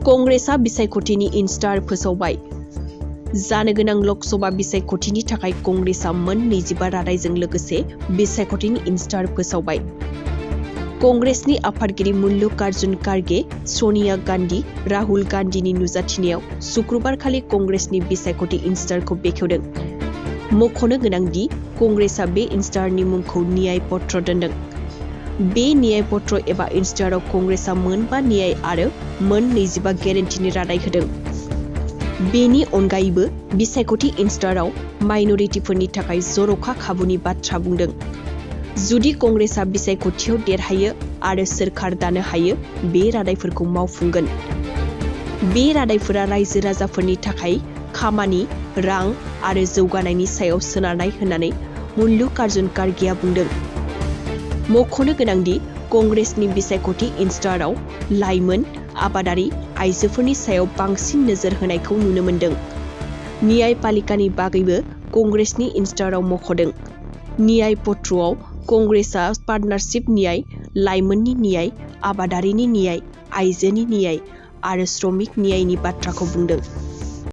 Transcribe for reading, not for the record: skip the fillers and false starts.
कंग्रेसआ बिसायख'थिनि इन्स्टार फोसावबाय। जानो गोनां लकसभा बिसायख'थिनि थाखाय कंग्रेसआ मोन 25 रादायजों लोगोसे बिसायख'थिनि इन्स्टार फोसावबाय। कंग्रेसनि आफादगिरि मल्लिकार्जुन खारगे, सनिया गान्धी, राहुल गान्धीनि नुजाथिनायाव शुक्रबारखालि कंग्रेसनि बिसायख'थि इन्स्टारखौ बेखेवदों। मख'नो गोनांदि कंग्रेसआ बे इन्स्टारनि मुंखौ न्याय पत्र दोनदों। बे न्याय पत्र एबा इन्स्टाराव कंग्रेसआ मोनबा न्याय आरो मोन 25 गेरेन्टिनि रादाय होदों। बेनि अनगायैबो बिसायख'थि इन्स्टाराव माइनरिटिफोरनि थाखाय जर'खा खाबुनि बाथ्रा बुंदों। जुदि कंग्रेसआ बिसायख'थियाव देरहायो आरो सोरखार दानो हायो, बे रादायफोरखौ मावफुंगोन। बे रादायफोरा रायजो राजाफोरनि थाखाय खामानि, रां आरो जौगानायनि सायाव सोनारनाय होननानै मल्लिकार्जुन खारगेआ बुंदों। मख'नो गोनांदि कंग्रेसनि बिसायख'थि इन्स्टाराव लाइमोन, आबादारि, आइजोफोरनि सायाव बांसिन नोजोर होनायखौ नुनो मोन्दों। न्यायपालिकानि बागैबो कंग्रेसनि इन्स्टाराव मख'दों। न्याय पत्रआव कंग्रेसआ पार्टनारशिप न्याय, लाइमोननि न्याय, आबादारिनि न्याय, आइजोनि न्याय आरो श्रमिक न्यायनि बाथ्राखौ बुंदों।